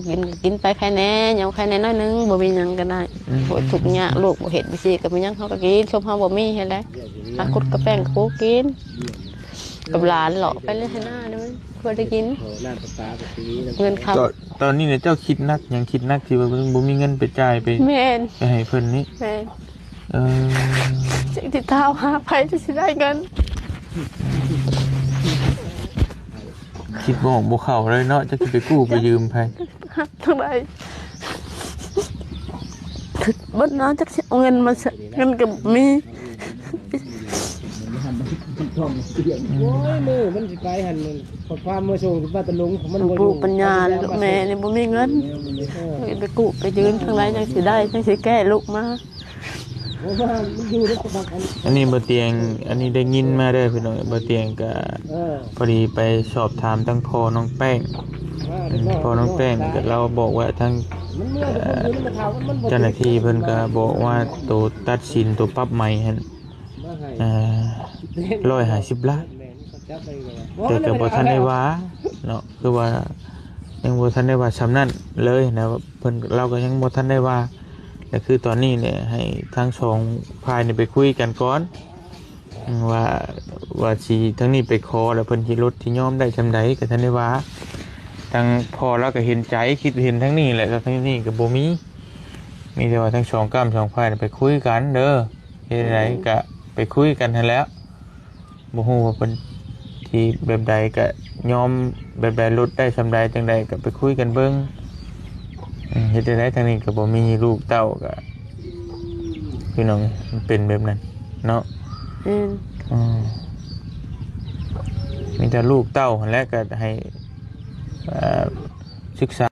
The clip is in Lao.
ກິນກໍກິນໄປໄຄແດ່ ຍັງໄຄແດ່ໜ້ອຍໜຶ່ງ ບໍ່ມີຫຍັງກໍໄດ້. ອືມ ໂອ້ຍ ທຸກຍາກ ລູກບໍ່ເຮັດບໍ່ຊີ້ກໍມີຫຍັງເຮົາກໍກິນ ຊົມເຮົາບໍ່ມີຫັ້ນແຫຼະ. ຫາຂຸດກະແປ້ງກໍປູກກິນ ກັບຫຼານເລາະໄປເລີຍໃຫ້ໜ້າເດ້ ພໍໄດ້ກິນ ເງິນເຂົ້າ. ຕອນ ຕອນນີ້ນະເຈົ້າຄິດໜັກຫຍັງ? ຄິດໜັກທີ່ວ່າບໍ່ມີເງິນໄປຈ່າຍ ໄປ ແມ່ນ ໄປໃຫ້ເພິ່ນນີ້. ແມ່ນ. ເອີ ຈັກຊິຖາມຫາໃຜ ຈັກຊິໄດ້ເງິນ. ຄິດບໍ່ອອກບໍ່ເຂົ້າເລີຍເນາະ ຈັກຊິໄປກູ້ໄປຢືມໃຜ ທາງໃດ. ເບິດເນາະ ຈັກຊິເອົາເງິນມາໃສ ເງິນກໍບໍ່ມີ. ໂອ້ຍ ມື້ມັນຊິໄປຫັ້ນ ຂໍ້ຄວາມມາສົ່ງທີ່ບ້ານຕະຫຼົງ ມັນບໍ່ຢູ່ ປັນຍາ ລູກແມ່ນີ້ບໍ່ມີເງິນ. ເອີ ໄປກູ້ໄປຢືມທາງໃດ ຈັ່ງຊິໄດ້ ຈັ່ງຊິແກ້ລູກມາ. ອັນນີ້ບໍ່ຕຽງ ອັນນີ້ໄດ້ຍິນມາເດີພີ່ນ້ອງ. ບໍ່ຕຽງກະ ເອີ ພໍດີໄປສອບຖາມທາງພໍ່ນ້ອງແປ້ງ. ອືມ ພໍ່ນ້ອງແປ້ງກໍລາວບອກວ່າທາງ ເອີ ເຈົ້າໜ້າທີ່ເພິ່ນກໍບອກວ່າໂຕຕັດສິນ ໂຕປັບໃໝຫັ້ນ ເອີ ຮ້ອຍຫ້າສິບລ້ານ. ແຕ່ກໍບໍ່ທັນໄດ້ວ່າເນາະ ຄືວ່າຍັງບໍ່ທັນໄດ້ວ່າສ່ຳນັ້ນເລີຍນະ. ເພິ່ນ ລາວກໍຍັງບໍ່ທັນໄດ້ວ່າ ແລະ ຄືຕອນນີ້ແຫຼະ ໃຫ້ທັງສອງຝ່າຍນີ້ໄປຄຸຍກັນກ່ອນ ອືມ ວ່າ ວ່າຊິທາງນີ້ໄປຂໍ ແລ້ວເພິ່ນຊິລົດຊິຍອມໄດ້ສ່ຳໃດ ກໍທັນໄດ້ວ່າ. ທາງພໍ່ລາວກໍເຫັນໃຈ ຄິດເຫັນທາງນີ້ແຫຼະ ແຕ່ທາງນີ້ກໍບໍ່ມີ. ມີແຕ່ວ່າທັງສອງກ້ຳສອງຝ່າຍໄປຄຸຍກັນເດີ ເຮັດໃດກໍໄປຄຸຍກັນຫັ້ນແຫຼະ. ບໍ່ຮູ້ວ່າເພິ່ນຊິແບບໃດ ກະຍອມແບບໃດ ລົດໄດ້ສ່ຳໃດຈັ່ງໃດ ກະໄປຄຸຍກັນເບິ່ງ. ອືມ ເຮັດຈັ່ງໃດ ທາງນີ້ກະບໍ່ມີລູກເຕົ້າ ກະ ພີ່ນ້ອງ ມັນເປັນແບບນັ້ນເນາະ. ແມ່ນ. ອືມ ມີແຕ່ລູກເຕົ້າຫັ້ນແຫຼະ ກະໃຫ້ ເອີ ສຶກສາ